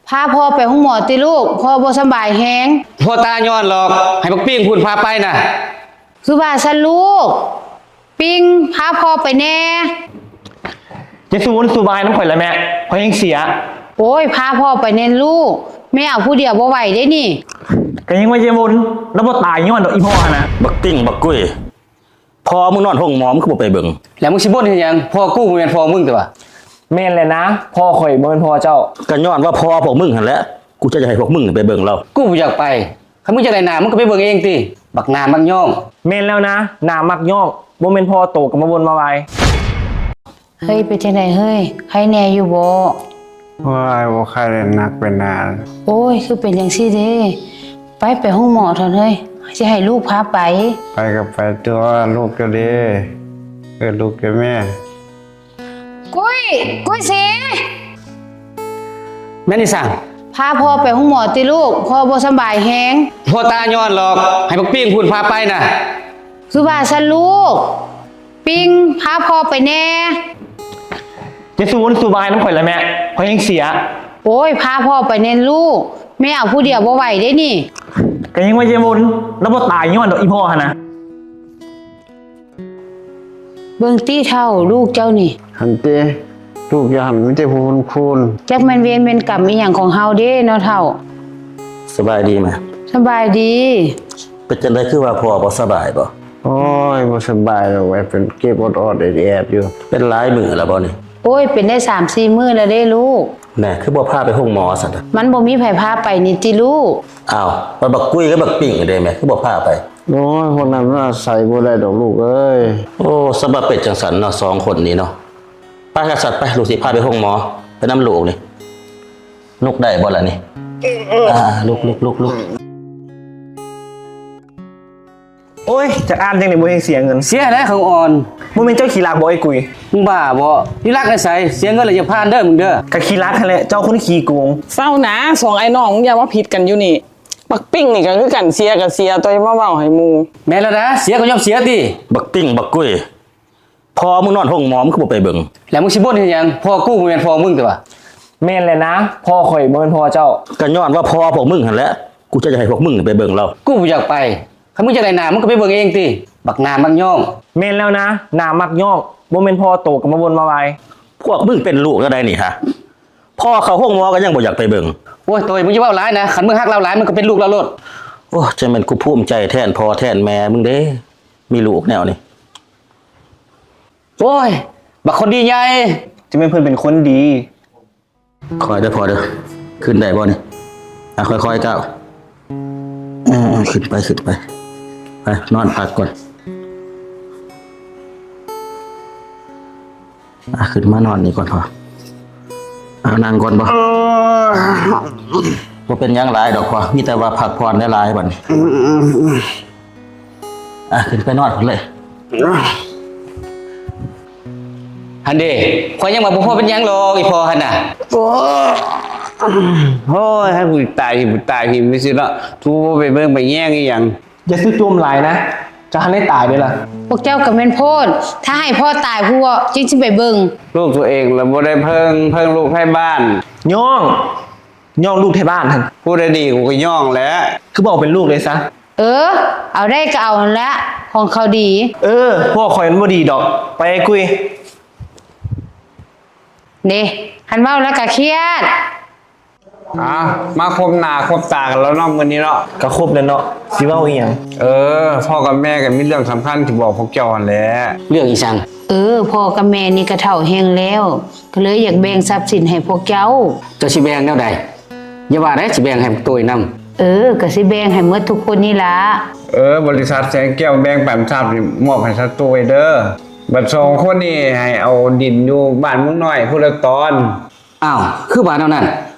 ພາພໍ່ໄປໂຮງໝໍຕິລູກ, ພໍ່ບໍ່ສະບາຍແຮງ. ພໍ່ຕາຍ້ອນຫຼອກ, ໃຫ້ບັກປິງພຸ້ນພາໄປນະ. ຄືວ່າຊັ້ນລູກ, ປິງ ພາພໍ່ໄປແດ່. ຍາຍສູນ, ສູບາຍນຳຂ້ອຍລະແມ່, ຂ້ອຍແຮງເສຍ. ໂອ້ຍ, ພາພໍ່ໄປແດ່ລູກ, ແມ່ເອົາຜູ້ດຽວບໍ່ໄຫວເດ້ນີ້. ກະຍັງວ່າຍາຍວົນ, ລາວບໍ່ຕາຍຍ້ອນດອກອີ່ພໍ່ຫັ້ນນະ. ບັກປິງ ບັກກຸຍ, ພໍ່ມຶງນອນໂຮງໝໍ ມຶງຄືບໍ່ໄປເບິ່ງ? ແລ້ວມຶງຊິບົ່ນເຮັດຫຍັງ? ພໍ່ກູບໍ່ແມ່ນພໍ່ມຶງຕິວະ? ແມ່ນແຫຼະນາ, ພໍ່ຂ້ອຍບໍ່ແມ່ນພໍ່ເຈົ້າ. ກະຍ້ອນວ່າພໍ່ພວກມຶງຫັ້ນແຫຼະ, ກູຈະຢາກໃຫ້ພວກມຶງໄປເບິ່ງລາວ. ກູບໍ່ຢາກໄປ, ຄັນມຶງຢາກໄດ້ໜ້າ ມຶງກະໄປເບິ່ງເອງຕິ. ບັກໜ້າມັກຍ້ອງ. ແມ່ນແລ້ວນາ, ໜ້າມັກຍ້ອງ, ບໍ່ແມ່ນພໍ່ໂຕກະມາວົນມາວາຍ. ເຮີ້ຍ ເປັນຈັ່ງໃດເຮີ້ຍ, ໄຄແນ່ຢູ່ບໍ່? ໂອ້ຍ ບໍ່ໄຄແລ້ວ, ໜັກໄປນາ. ໂອ້ຍ ຄືເປັນຈັ່ງຊີ້ເດ? ໄປ ໄປໂຮງໝໍເຖາະເຮີ້ຍ, ຊິໃຫ້ລູກພາໄປ. ໄປກະໄປຕົວະ, ລູກເຈົ້າເດ? ເອີ້ນລູກເຈົ້າແມ່. ກຸ້ຍ ກຸ້ຍສີ. ແມ່ນອີ່ສັງ? ພາພໍ່ໄປໂຮງໝໍຕິລູກ, ພໍ່ບໍ່ສະບາຍແຮງ. ພໍ່ຕາຍ້ອນຫຼອກ, ໃຫ້ບັກປິງພຸ້ນພາໄປນະ. ຄືວ່າຊັ້ນລູກ, ປິງ ພາພໍ່ໄປແດ່. ຍາຍສູນ, ສູບາຍນຳຂ້ອຍລະແມ່, ຂ້ອຍແຮງເສຍ. ໂອ້ຍ, ພາພໍ່ໄປແດ່ລູກ, ແມ່ເອົາຜູ້ດຽວບໍ່ໄຫວເດ້ນີ້. ກະຍັງວ່າຍາຍວົນ, ລາວບໍ່ຕາຍຍ້ອນດອກອີ່ພໍ່ຫັ້ນນະ. ເບິ່ງຕິເຖົ້າ, ລູກເຈົ້ານີ້. ຫັ້ນຕິ, ລູກເຈົ້າຫັ້ນມີແຕ່ຜູ້ຄູນໆ. ຈັກແມ່ນເວນແມ່ນກຳອີ່ຫຍັງຂອງເຮົາເດ້ເນາະເຖົ້າ. ສະບາຍດີແມ່. ສະບາຍດີ. ເປັນຈັ່ງໃດ ຄືວ່າພໍ່ບໍ່ສະບາຍບໍ? ໂອ້ຍ ບໍ່ສະບາຍດອກ, ເປັນເຈັບອອດໆແອດໆຢູ່. ເປັນຫຼາຍມື້ແລ້ວບໍນີ້? ໂອ້ຍ ເປັນໄດ້ສາມສີ່ມື້ແລ້ວເດ້ລູກ. ແມ່ ຄືບໍ່ພາໄປໂຮງໝໍຊັ້ນນະ? ມັນບໍ່ມີໃຜພາໄປນີ້ຕິລູກ. ອ້າວ ບັກກຸ້ຍກັບບັກປິງເດ້ແມ່ ຄືບໍ່ພາໄປ? ໂອ້ຍ ພວກນັ້ນມັນອາໄສບໍ່ໄດ້ດອກລູກເອີຍ. ໂອ້ ສະບັບເປັນຈັ່ງຊັ້ນເນາະ ສອງຄົນນີ້ເນາະ. ໄປກະສັດໄປ, ລູກຊິພາໄປໂຮງໝໍ ໄປນຳລູກນີ້. ລຸກໄດ້ບໍ່ລະນີ້? ອ່າ ລຸກ ລຸກ ລຸກ ລຸກ. ໂອ້ຍ ຈັກອ່ານຈັ່ງໃດບໍ່ໃຫ້ເສຍເງິນ. ເສຍແລ້ວ ເຂົາອ່ອນ. ບໍ່ແມ່ນເຈົ້າຂີ້ລັກບໍໄອ້ກຸ້ຍ? ມຶງບ້າບໍ? ຂີ້ລັກໄດ້ໃສ? ເສຍເງິນແລ້ວຢ່າຜ່ານເດີມຶງເດີ. ກະຂີ້ລັກຫັ້ນແຫຼະ, ເຈົ້າຄົນຂີ້ໂກງ. ເຊົານາ ສອງອ້າຍນ້ອງ, ຢ່າມາຜິດກັນຢູ່ນີ້. ບັກປິງນີ້ກະຄືກັນ, ເສຍກະເສຍ, ໂຕຢ່າມາເວົ້າໃຫ້ໝູ່. ແມ່ນແລ້ວນາ, ເສຍກະຍອມເສຍຕິ. ບັກປິງ ບັກກຸ້ຍ, ພໍ່ມຶງນອນໂຮງໝໍ ມຶງຄືບໍ່ໄປເບິ່ງ? ແລ້ວມຶງຊິບົ່ນເຮັດຫຍັງ? ພໍ່ກູບໍ່ແມ່ນພໍ່ມຶງຕິວະ? ແມ່ນແຫຼະນາ, ພໍ່ຂ້ອຍບໍ່ແມ່ນພໍ່ເຈົ້າ. ກະຍ້ອນວ່າພໍ່ພວກມຶງຫັ້ນແຫຼະ, ກູຈະຢາກໃຫ້ພວກມຶງໄປເບິ່ງລາວ. ກູບໍ່ຢາກໄປ, ຄັນມຶງຢາກໄດ້ໜ້າ ມຶງກະໄປເບິ່ງເອງຕິ. ບັກໜ້າມັກຍ້ອງ. ແມ່ນແລ້ວນາ, ໜ້າມັກຍ້ອງ, ບໍ່ແມ່ນພໍ່ໂຕກະມາວົນມາວາຍ. ພວກມຶງເປັນລູກແນວໃດນີ້ຫະ? ພໍ່ເຂົາໂຮງໝໍກະຍັງບໍ່ຢາກໄປເບິ່ງ. ໂອ້ຍ ໂຕຍ ມຶງຢ່າເວົ້າຫຼາຍນະ, ຄັນມຶງຮັກລາວຫຼາຍ ມຶງກະເປັນລູກລາວໂລດ. ໂອ້ຍ ຈັ່ງແມ່ນກູພູມໃຈແທນພໍ່ແທນແມ່ມຶງເດ້, ມີລູກແນວນີ້. ໂອ້ຍ ບັກຄົນດີໃຫຍ່. ຈັ່ງແມ່ນເພິ່ນເປັນຄົນດີ. ຄ່ອຍເດີພໍ່ເດີ, ຂຶ້ນໄດ້ບໍ່ນີ້? ອ່ະ ຄ່ອຍໆກ້າວ. ເອີ ຂຶ້ນໄປ ຂຶ້ນໄປ. ໄປ ນອນພັກກ່ອນ. ອ່ະ ຂຶ້ນມານອນນີ້ກ່ອນພໍ່. ເອົາ ນັ່ງກ່ອນບໍ່? ບໍ່ເປັນຫຍັງຫຼາຍດອກພໍ່, ມີແຕ່ວ່າພັກຜ່ອນຫຼາຍໆບັດນີ້. ອ່ະ ຂຶ້ນໄປນອນພຸ້ນເລີຍ. ຫັ້ນເດ, ຂ້ອຍຍັງວ່າບໍ່ພໍເປັນຫຍັງດອກ ອີ່ພໍ່ຫັ້ນນະ. ໂອ້ຍ ໂອ້ຍ ໃຫ້ກູຕາຍ ກູຕາຍ ມີຊິເນາະ, ກູບໍ່ໄປເບິ່ງໄປແຍງອີ່ຫຍັງ. ຢ່າສູ່ຈົ່ມຫຼາຍນະ, ເຈົ້າຫັ້ນໄດ້ຕາຍເດ້ລະ. ພວກເຈົ້າກະແມ່ນໂພດ, ຖ້າໃຫ້ພໍ່ຕາຍພຸ້ນຈັ່ງຊິໄປເບິ່ງ. ລູກໂຕເອງລະບໍ່ໄດ້ເພິ່ງ, ເພິ່ງລູກໄທບ້ານ. ຍ້ອງ, ຍ້ອງລູກໄທບ້ານຫັ້ນ. ຜູ້ໃດດີກູກະຍ້ອງແຫຼະ. ຄືບໍ່ເອົາເປັນລູກເລີຍຊະ? ເອີ ເອົາໄດ້ກະເອົາຫັ້ນແຫຼະ, ຂອງເຂົາດີ. ເອີ ພວກຂ້ອຍມັນບໍ່ດີດອກ, ໄປໄອ້ກຸ້ຍ. ເດ ຄັນເວົ້າແລ້ວກະຄຽດ. ອ່າ ມາຄົບໜ້າຄົບຕາກັນແລ້ວເນາະ ມື້ນີ້ເນາະ. ກະຄົບແລ້ວເນາະ, ຊິເວົ້າອີ່ຫຍັງ? ເອີ ພໍ່ກັບແມ່ກະມີເລື່ອງສຳຄັນຊິບອກພວກເຈົ້າຫັ້ນແຫຼະ. ເລື່ອງອີ່ຫຍັງ? ເອີ ພໍ່ກັບແມ່ນີ້ກະເຖົ້າແຮງແລ້ວ, ກະເລີຍຢາກແບ່ງຊັບສິນໃຫ້ພວກເຈົ້າ. ເຈົ້າຊິແບ່ງແນວໃດ? ຢ່າວ່າແຕ່ຊິແບ່ງໃຫ້ບັກໂຕຍນຳ. ເອີ ກະຊິແບ່ງໃຫ້ໝົດທຸກຄົນນີ້ລະ. ເອີ ບໍລິສັດແສງແກ້ວແບ່ງປັນຊັບນີ້ ມອບໃຫ້ສາໂຕຍເດີ. ບັດສອງຄົນນີ້ໃຫ້ເອົາດິນຢູ່ບ້ານເມືອງນ້ອຍຜູ້ລະຕອນ. ອ້າວ ຄືວ່າແນວນັ້ນ?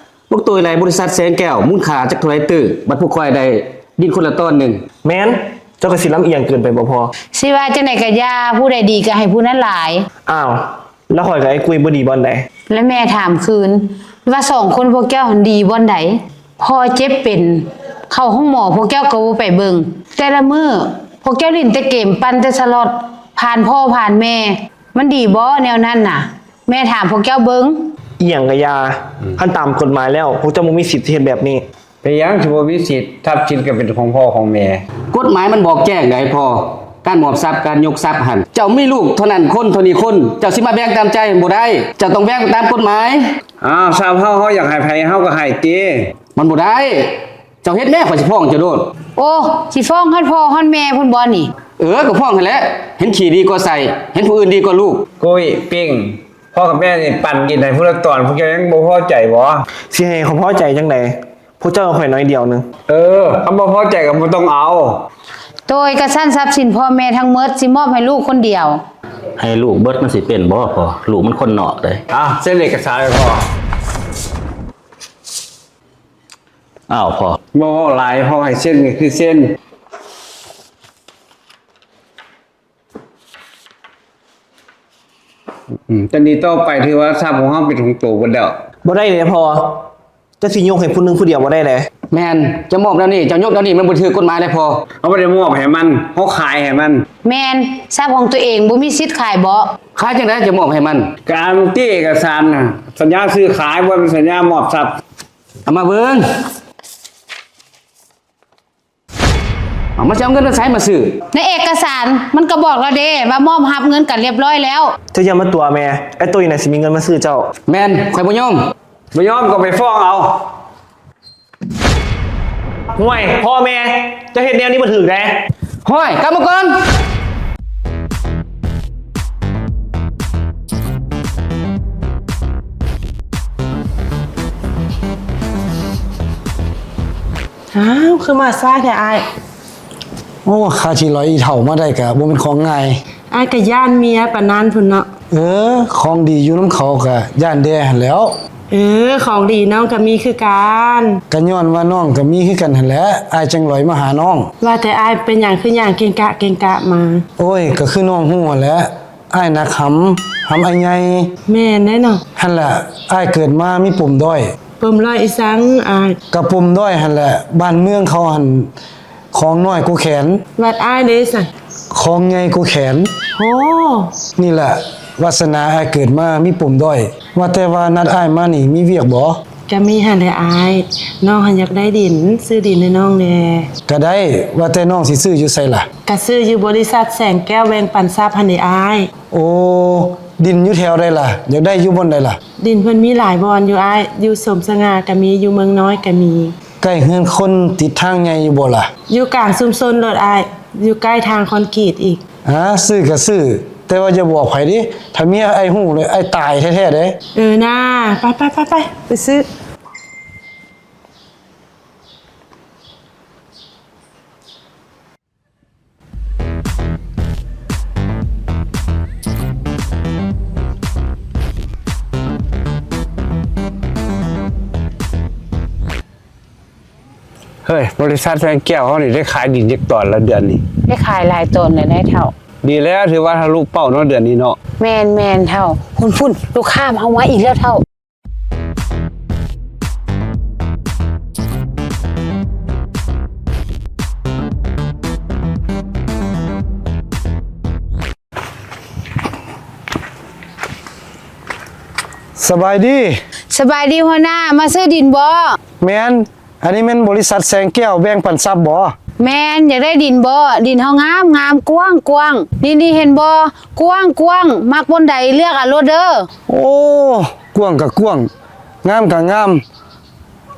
ບັກໂຕຍໄລ່ບໍລິສັດແສງແກ້ວມູນຄ່າຈັກເທົ່າໃດຕື້, ບັດພວກຂ້ອຍໄດ້ດິນຄົນລະຕອນໜຶ່ງ. ແມ່ນ, ເຈົ້າກະຊິລຳອຽງເກີນໄປບໍ່ພໍ່? ຊິວ່າຈັ່ງໃດກະຢ່າ, ຜູ້ໃດດີກະໃຫ້ຜູ້ນັ້ນຫຼາຍ. ອ້າວ ແລ້ວຂ້ອຍກັບໄອ້ກຸ້ຍບໍ່ດີບ່ອນໃດ? ແລະແມ່ຖາມຄືນວ່າ ສອງຄົນພວກເຈົ້າຫັ້ນດີບ່ອນໃດ? ພໍ່ເຈັບເປັນ ເຂົ້າໂຮງໝໍພວກເຈົ້າກະບໍ່ໄປເບິ່ງ, ແຕ່ລະມື້ພວກເຈົ້າຫຼິ້ນແຕ່ເກມ ປັ່ນແຕ່ສະລັອດ ຜ່ານພໍ່ຜ່ານແມ່, ມັນດີບໍແນວນັ້ນນະ? ແມ່ຖາມພວກເຈົ້າເບິ່ງ. ອີ່ຫຍັງກະຢ່າ ອືມ ຄັນຕາມກົດໝາຍແລ້ວ ພວກເຈົ້າບໍ່ມີສິດທີ່ເຮັດແບບນີ້. ເປັນຫຍັງຊິບໍ່ມີສິດ? ຊັບສິນກະເປັນຂອງພໍ່ຂອງແມ່. ກົດໝາຍມັນບອກແຈ້ງໃດພໍ່, ການມອບຊັບ ການຍົກຊັບຫັ້ນ ເຈົ້າມີລູກເທົ່ານັ້ນຄົນ ເທົ່ານີ້ຄົນ ເຈົ້າຊິມາແບ່ງຕາມໃຈບໍ່ໄດ້, ເຈົ້າຕ້ອງແບ່ງຕາມກົດໝາຍ. ອ້າວ ຊັບເຮົາ ເຮົາຢາກໃຫ້ໃຜເຮົາກະໃຫ້ຕິ. ມັນບໍ່ໄດ້. ເຈົ້າເຮັດແນ່ ຂ້ອຍຊິຟ້ອງເຈົ້າໂລດ. ໂອ້ ຊິຟ້ອງຮອດພໍ່ຮອດແມ່ພຸ້ນບໍ່ນີ້? ເອີ ກະຟ້ອງຫັ້ນແຫຼະ. ເຫັນຂີ້ດີກວ່າໄສ້ ເຫັນຜູ້ອື່ນດີກວ່າລູກ. ໂກຍ ປິງ ພໍ່ກັບແມ່ນີ້ປັນດິນໃຫ້ຜູ້ລະຕອນ ພວກເຈົ້າຍັງບໍ່ພໍໃຈບໍ່? ຊິໃຫ້ຂ້ອຍພໍໃຈຈັ່ງໃດ? ພວກເຈົ້າໃຫ້ຂ້ອຍໜ້ອຍດຽວໜຶ່ງ. ເອີ ຄັນບໍ່ພໍໃຈກະບໍ່ຕ້ອງເອົາ. ໂດຍ ກະຊັ້ນຊັບສິນພໍ່ແມ່ທັງໝົດຊິມອບໃຫ້ລູກຄົນດຽວ. ໃຫ້ລູກເບິດມັນຊິເປັນບໍ່ພໍ່? ລູກມັນຄົນນອກເດ້. ເອົາ ເຊັນເອກະສານໃຫ້ພໍ່. ອ້າວ ພໍ່ ບໍ່ເວົ້າຫຼາຍ ພໍ່ໃຫ້ເຊັນກະຄືເຊັນ. ອືມ ແຕ່ນີ້ຕໍ່ໄປຖືວ່າຊັບຂອງເຮົາເປັນຂອງໂຕເບິດແລ້ວ. ບໍ່ໄດ້ເດ້ພໍ່. ເຈົ້າຊິຍົກໃຫ້ຜູ້ໜຶ່ງຜູ້ດຽວບໍ່ໄດ້ເດ້. ແມ່ນ ເຈົ້າມອບແນວນີ້ ເຈົ້າຍົກແນວນີ້ ມັນບໍ່ຖືກກົດໝາຍເດ້ພໍ່. ເຮົາບໍ່ໄດ້ມອບໃຫ້ມັນ ເຮົາຂາຍໃຫ້ມັນ. ແມ່ນ ຊັບຂອງໂຕເອງບໍ່ມີສິດຂາຍເບາະ. ຂາຍຈັ່ງໃດ ເຈົ້າມອບໃຫ້ມັນ? ກະອັນຕິ ເອກະສານນະ ສັນຍາຊື້ຂາຍ ບໍ່ແມ່ນສັນຍາມອບຊັບ. ເອົາມາເບິ່ງ. ເອົາ ມັນຊິເອົາເງິນມາໃສມາຊື້? ໃນເອກະສານມັນກະບອກແລ້ວເດ້ ວ່າມອບຮັບເງິນກັນລຽບລ້ອຍແລ້ວ. ເຈົ້າຢ່າມາຕົວະແມ່. ໄອ້ໂຕນີ້ນະຊິມີເງິນມາຊື້ເຈົ້າ. ແມ່ນ ຂ້ອຍບໍ່ຍອມ. ບໍ່ຍອມກະໄປຟ້ອງເອົາ. ຫ້ວຍ ພໍ່ແມ່ ເຈົ້າເຮັດແນວນີ້ບໍ່ຖືກເດ້. ຫ້ວຍ ກັບມາກ່ອນ. ອ້າວ ຄືມາຊ້າແທ້ອ້າຍ? ໂອ້ ຂ້າຊິລອຍອີ່ເຖົ້າມາໄດ້ກະບໍ່ແມ່ນຂອງງ່າຍ. ອ້າຍກະຢ້ານເມຍປານນັ້ນພຸ້ນເນາະ. ເອີ ຂອງດີຢູ່ນຳເຂົາກະຢ້ານແດ່ຫັ້ນແຫຼ້ວ. ເອີ ຂອງດີນ້ອງກະມີຄືກັນ. ກະຍ້ອນວ່ານ້ອງກະມີຄືກັນຫັ້ນແຫຼະ ອ້າຍຈັ່ງລອຍມາຫານ້ອງ. ວ່າແຕ່ອ້າຍເປັນຫຍັງຄືຍ່າງເກງກະເກງກະມາ? ໂອ້ຍ ກະຄືນ້ອງຮູ້ຫັ້ນແຫຼະ ອ້າຍໜັກຫຳ ຫຳອ້າຍໃຫຍ່. ແມ່ນແດ່ເນາະ. ຫັ້ນແຫຼະ ອ້າຍເກີດມາມີປົມດ້ອຍ. ປົມດ້ອຍອີ່ສັງອ້າຍ? ກະປົມດ້ອຍຫັ້ນແຫຼະ ບ້ານເມືອງເຂົາຫັ້ນ ຂອງນ້ອຍກວ່າແຂນ. ບາດອ້າຍເດຊັ້ນ? ຂອງໃຫຍ່ກວ່າແຂນ. ໂອ້ ນີ້ແຫຼະ ວາສະໜາອ້າຍເກີດມາມີປົມດ້ອຍ. ວ່າແຕ່ວ່ານັດອ້າຍມານີ້ມີວຽກບໍ່? ກະມີຫັ້ນແຫຼະອ້າຍ ນ້ອງຫັ້ນຢາກໄດ້ດິນ ຊື້ດິນໃຫ້ນ້ອງແດ່. ກະໄດ້ ວ່າແຕ່ນ້ອງຊິຊື້ຢູ່ໃສລະ? ກະຊື້ຢູ່ບໍລິສັດແສງແກ້ວແບ່ງປັນຊັບຫັ້ນເດອ້າຍ. ໂອ້ ດິນຢູ່ແຖວໃດລະ? ຢາກໄດ້ຢູ່ບ່ອນໃດລະ? ດິນເພິ່ນມີຫຼາຍບ່ອນຢູ່ອ້າຍ ຢູ່ສົມສະຫງ່າກະມີ ຢູ່ເມືອງນ້ອຍກະມີ. ໃກ້ເຮືອນຄົນຕິດທາງໃຫຍ່ຢູ່ບໍ່ລະ? ຢູ່ກາງຊຸມຊົນໂລດອ້າຍ ຢູ່ໃກ້ທາງຄອນກຣີດອີກ. ຫາ ຊື້ກະຊື້ ແຕ່ວ່າຢ່າບອກໃຜເດ້ ຖ້າເມຍອ້າຍຮູ້ແລ້ວອ້າຍຕາຍແທ້ໆເດ້. ເອີນາ ໄປໆໆໆ ໄປຊື້. ເຮີ້ຍ ບໍລິສັດແສງແກ້ວເຮົານີ້ໄດ້ຂາຍດິນຈັກຕອນລະເດືອນນີ້? ໄດ້ຂາຍຫຼາຍຕອນແລ້ວນາຍເຖົ້າ. ດີແລ້ວ ຖືວ່າທະລຸເປົ້າເນາະເດືອນນີ້ເນາະ. ແມ່ນໆ ເຖົ້າ. ພຸ້ນໆ ລູກຄ້າມາເຮົາມາອີກແລ້ວເຖົ້າ. ສະບາຍດີ. ສະບາຍດີຫົວໜ້າ ມາຊື້ດິນບໍ່? ແມ່ນ ອັນນີ້ແມ່ນບໍລິສັດແສງແກ້ວແບ່ງປັນຊັບບໍ່? ແມ່ນ ຢາກໄດ້ດິນບໍ່? ດິນເຮົາງາມໆ ກວ້າງໆ ນີ້ໆ ເຫັນບໍ່? ກວ້າງໆ ມັກບ່ອນໃດເລືອກເອົາໂລດເດີ. ໂອ້ ກວ້າງກະກວ້າງ ງາມກະງາມ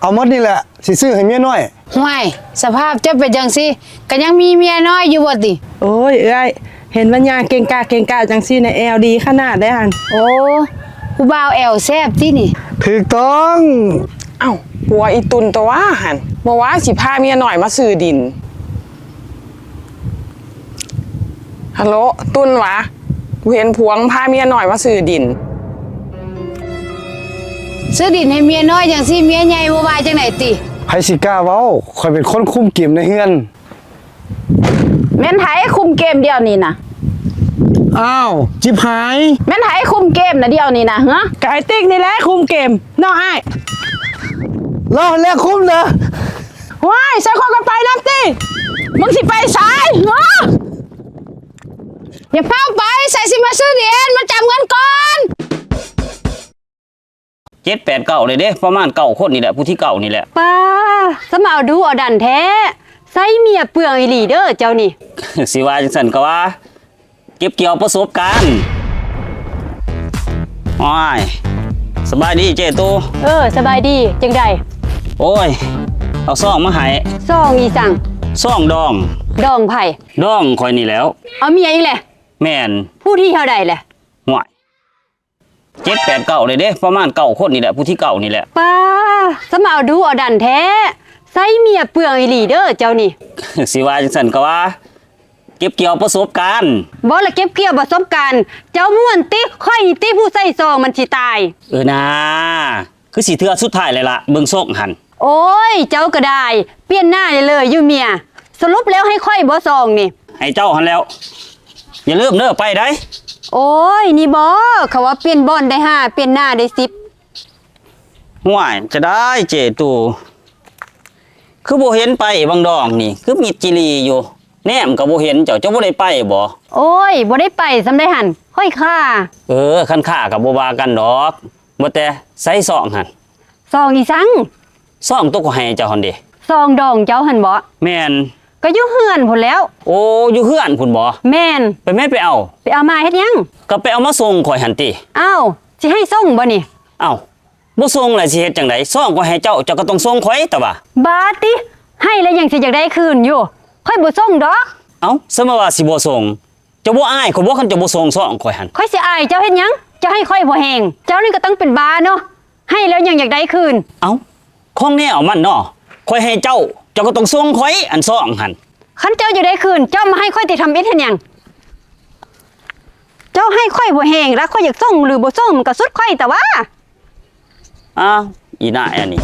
ເອົາໝົດນີ້ແຫຼະ ຊິຊື້ໃຫ້ເມຍນ້ອຍ. ຫ້ວຍ ສະພາບເຈົ້າເປັນຈັ່ງຊີ້ ກະຍັງມີເມຍນ້ອຍຢູ່ບໍ່ຕິ? ໂອ້ຍ ເອື້ອຍ ເຫັນມັນຍ່າງເກງກະເກງກະຈັ່ງຊີ້ນະ ແອວດີຂະໜາດໃດຫັ້ນ. ໂອ້ ຜູ້ບ່າວແອວແຊບຕິນີ້? ຖືກຕ້ອງ. ເອົ້າ ຜົວອີ່ຕຸ່ນຕົວະຫັ້ນ ບໍ່ວ່າຊິພາເມຍນ້ອຍມາຊື້ດິນ. ຮັລໂຫຼ ຕຸ່ນຫວາ? ກູເຫັນຜົວມຶງພາເມຍນ້ອຍມາຊື້ດິນ. ຊື້ດິນໃຫ້ເມຍນ້ອຍຈັ່ງຊີ້ ເມຍໃຫຍ່ບໍ່ວ່າຈັ່ງໃດຕິ? ໃຜຊິກ້າເວົ້າ ຂ້ອຍເປັນຄົນຄຸມເກມໃນເຮືອນ. ແມ່ນໃຜຄຸມເກມດຽວນີ້ນະ? ອ້າວ ຈິບຫາຍ ແມ່ນໃຜຄຸມເກມນະດຽວນີ້ນະ? ຫະ ກະອ້າຍຕິກນີ້ແຫຼະຄຸມເກມເນາະອ້າຍ. ລາວຫັ້ນແຫຼະຄຸມນະ. ວ້າຍ ໃສ່ຂ້ອຍກະໄປນຳຕິ. ມຶງຊິໄປໃສ? ຫະ ຢ່າຟ້າວໄປ ໃສ່ຊິມາຊື້ດິນ ມາຈຳເງິນກ່ອນ. ເຈັດແປດເກົ້າເລີຍເດ້ ປະມານເກົ້າຄົນນີ້ແຫຼະ ຜູ້ທີເກົ້ານີ້ແຫຼະ. ປ້າ ສະມາເອົາດຸເອົາດັນແທ້ ໃຊ້ເມຍເປືອງອີ່ຫຼີເດີເຈົ້ານີ້. ຊິວ່າຈັ່ງຊັ້ນກໍວ່າ ເກັບກ່ຽວປະສົບການ. ໂອ້ຍ ສະບາຍດີເຈ້ຕູ້. ເອີ ສະບາຍດີ ຈັ່ງໃດ? ໂອ້ຍ ເອົາຊອງມາໃຫ້. ຊອງອີ່ສັງ? ຊອງດອງ. ດອງໃຜ? ດອງຂ້ອຍນີ້ແຫຼ້ວ. ເອົາເມຍອີກແຫຼະ? ແມ່ນ. ຜູ້ທີເທົ່າໃດແຫຼະ? ຫ້ວຍ ເຈັດແປດເກົ້າເລີຍເດ້ ປະມານເກົ້າຄົນນີ້ແຫຼະ ຜູ້ທີເກົ້ານີ້ແຫຼະ. ປ້າ ສະມາເອົາດຸເອົາດັນແທ້ ໃຊ້ເມຍເປືອງອີ່ຫຼີເດີເຈົ້ານີ້. ຊິວ່າຈັ່ງຊັ້ນກໍວ່າ ເກັບກ່ຽວປະສົບການ. ບໍ່ລະເກັບກ່ຽວປະສົບການ ເຈົ້າມ່ວນຕິ ຂ້ອຍນີ້ຕິຜູ້ໃສ່ຊອງມັນຊິຕາຍ. ເອີນາ ຄືຊິເທື່ອສຸດທ້າຍແລ້ວລະ ເບິ່ງຊົງຫັ້ນ. ໂອ້ຍ ເຈົ້າກໍໄດ້ ປ່ຽນໜ້າໄດ້ເລີຍຢູ່ເມຍ. ສະຫຼຸບແລ້ວໃຫ້ຂ້ອຍບໍ່ຊອງນີ້? ໃຫ້ເຈົ້າຫັ້ນແລ້ວ. ຢ່າລືມເດີ ໄປໄດ໋. ໂອ້ຍ ນີ້ບໍ່ ເຂົາວ່າປ່ຽນບ່ອນໄດ້ຫ້າ ປ່ຽນໜ້າໄດ້ສິບ. ຫ້ວຍ ຈະໄດ້ເຈ້ຕູ້ ຄືບໍ່ເຫັນໄປບາງດອງນີ້ ຄືມິດຈີ່ຫຼີ່ຢູ່ ແນມກໍບໍ່ເຫັນເຈົ້າ ເຈົ້າບໍ່ໄດ້ໄປບໍ? ໂອ້ຍ ບໍ່ໄດ້ໄປສ່ຳໃດຫັ້ນ ຂ້ອຍຄ້າ. ເອີ ຄັນຄ້າກໍບໍ່ວ່າກັນດອກ ວ່າແຕ່ໃສຊອງຫັ້ນ? ຊອງອີ່ສັງ? ຊອງໂຕຂ້ອຍໃຫ້ເຈົ້າຫັ້ນເດ. ຊອງດອງເຈົ້າຫັ້ນບໍ? ແມ່ນ. ກໍຢູ່ເຮືອນພຸ້ນແລ້ວ. ໂອ້ ຢູ່ເຮືອນພຸ້ນບໍ? ແມ່ນ. ໄປແມ້ ໄປເອົາ. ໄປເອົາມາເຮັດຫຍັງ? ກໍໄປເອົາມາສົ່ງຂ້ອຍຫັ້ນຕິ. ອ້າວ ຊິໃຫ້ສົ່ງບໍນີ້? ເອົ້າ ບໍ່ສົ່ງລະຊິເຮັດຈັ່ງໃດ? ຊອງຂ້ອຍໃຫ້ເຈົ້າ ເຈົ້າກໍຕ້ອງສົ່ງຂ້ອຍຕະຫວາ. ບາດຕິ ໃຫ້ແລ້ວຍັງຊິຢາກໄດ້ຄືນຢູ່ ຂ້ອຍບໍ່ສົ່ງດອກ. ເອົ້າ ສະມະວ່າຊິບໍ່ສົ່ງ ເຈົ້າບໍ່ອາຍຂ້ອຍບໍ່ ຄັນເຈົ້າບໍ່ສົ່ງຊອງຂ້ອຍຫັ້ນ? ຂ້ອຍຊິອາຍເຈົ້າເຮັດຫຍັງ? ເຈົ້າໃຫ້ຂ້ອຍບໍ່ແຮງ ເຈົ້ານີ້ກໍຕ້ອງເປັນບ້າເນາະ ໃຫ້ແລ້ວຍັງຢາກໄດ້ຄືນ. ເອົ້າ ຂອງແນວມັນເນາະ ຂ້ອຍໃຫ້ເຈົ້າ ເຈົ້າກໍຕ້ອງສົ່ງຂ້ອຍ ອັນຊອງຫັ້ນ. ຄັນເຈົ້າຢາກໄດ້ຄືນ ເຈົ້າມາໃຫ້ຂ້ອຍຕິທຳອິດເຮັດຫຍັງ? ເຈົ້າໃຫ້ຂ້ອຍບໍ່ແຮງລະ ຂ້ອຍຢາກສົ່ງຫຼືບໍ່ສົ່ງມັນກໍສຸດຂ້ອຍຕະຫວາ. ອ້າວ ອີ່ໜ້າແອນນີ້